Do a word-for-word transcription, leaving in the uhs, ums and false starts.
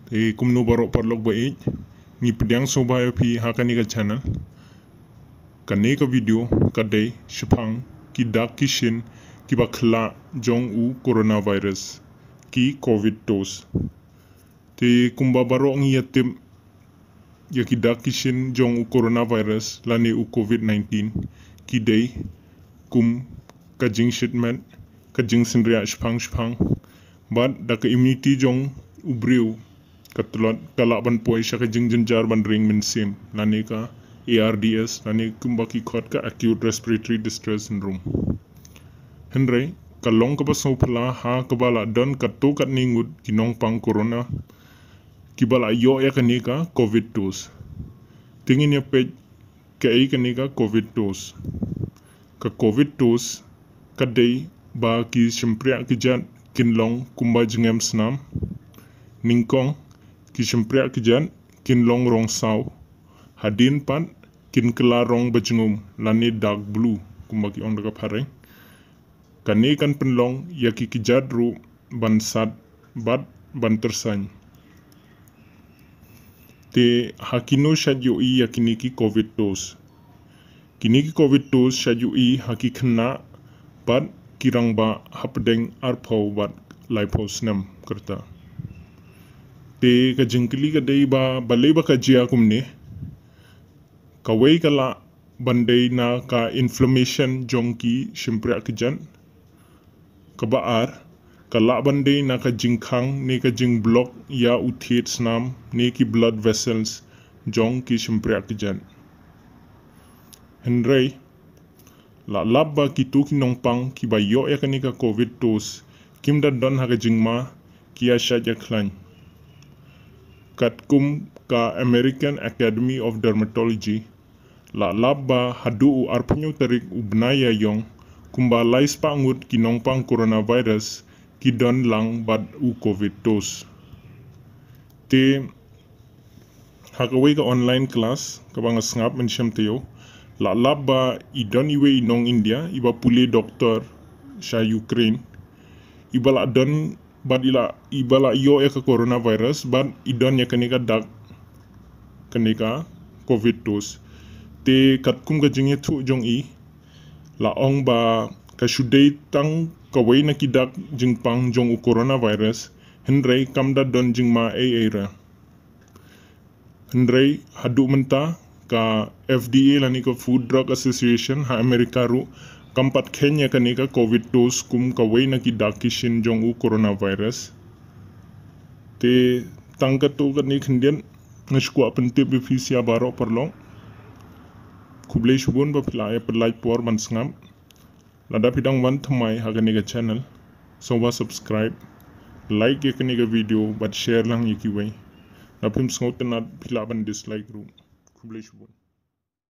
Te kumno baroh paralok ba ïeit, ngi pdiang sngewbha ïa phi ha kane ka channel. Kane ka video ka dei shaphang ki dak ki shin kiba khyllah jong u coronavirus, ki covid twos. Te kumba baroh ngi ïa tip, ïa ki dak ki shin jong u coronavirus lane u covid nineteen ki dei kum ka jingshit met, ka jingsynriah shipang shipang, bad da ka immunity jong u briew ka tlot, ka lah ban poi sha ka jingjynjar ban ring mynsiem lane ka A R D S lane kumba ki khot ka acute respiratory distress syndrome. Hynrei ka long kaba sngewphylla ha kaba la don katto katne ngut ki nongpang corona kiba la ïoh ïa kane ka covid twos. Te ngin ïa peit kaei kane ka covid twos. Ka covid twos ka dei ba ki shympriah ki jat kin long kumba jingem snam. Nyngkong, ki shympriah ki jat kin long rong saw. Hadien pat kin kylla rong ba jngum lane dark blue kumba ki ong da ka phareng. Kane kan pynlong ïa ki kjat ruh ban sat bad ban tyrsain. Te ha kino shait ïohi ïa kine ki covid twos? Kine ki covid twos shait ïohi ha ki khynnah bad ki rangbah hapdeng arphew bad laiphew snem kyrta. Te ka jingkylli ka dei ba balei ba ka jia kumne. Kawei ka lah ban dei na ka inflammation jong ki shympriah ki jat. Kaba ar, ka lah ban dei na ka jingkhang ne ka jingblock ïa u thied snam ne ki blood vessels jong ki shympriah ki jat. Hynrei la lap ba kito ki nongpang kiba ïoh ïa kane ka covid twos kim da don ha ka jingma, ki ïa shait ïa khlaiñ. Katkum ka American Academy of Dermatology, la lap ba haduh u arphew tarik u bnai Ïaïong, kumba lai spah ngut ki nongpang coronavirus ki don lang bad u covid twos. Te ha kawei ka online class kaba nga sngap mynshem taïew, la lap ba i don iwei i nong India iba pule doktor sha Ukraine, iba la don bad i la, iba la ïoh ïa ka coronavirus bad i don ïa kane ka dak, kane ka covid twos. Te katkum ka jingïathuh jong i, la ong ba ka shu dei tang kawei na ki dak jingpang jong u coronavirus, hynrei kam da don jingma ei ei ruh. Hynrei haduh mynta ka F D A lane ka Food Drug Association ha America ruh kam pat kheiñ ïa kane ka covid twos kum kawei na ki dak ki shin jong u coronavirus. Te tang katto katne khyndiat, nga shu kwah pyntip ïa phi sha baroh paralok. Khublei shibun ba phi la ïa pynlait por ban sngap. Lada phi dang wan thymmai ha kane ka channel, sngewbha subscribe, like ïa kane ka video bad share lang ïa kiwei. Lada phim sngewtynnat phi lah ban dislike ruh. Khublei shibun.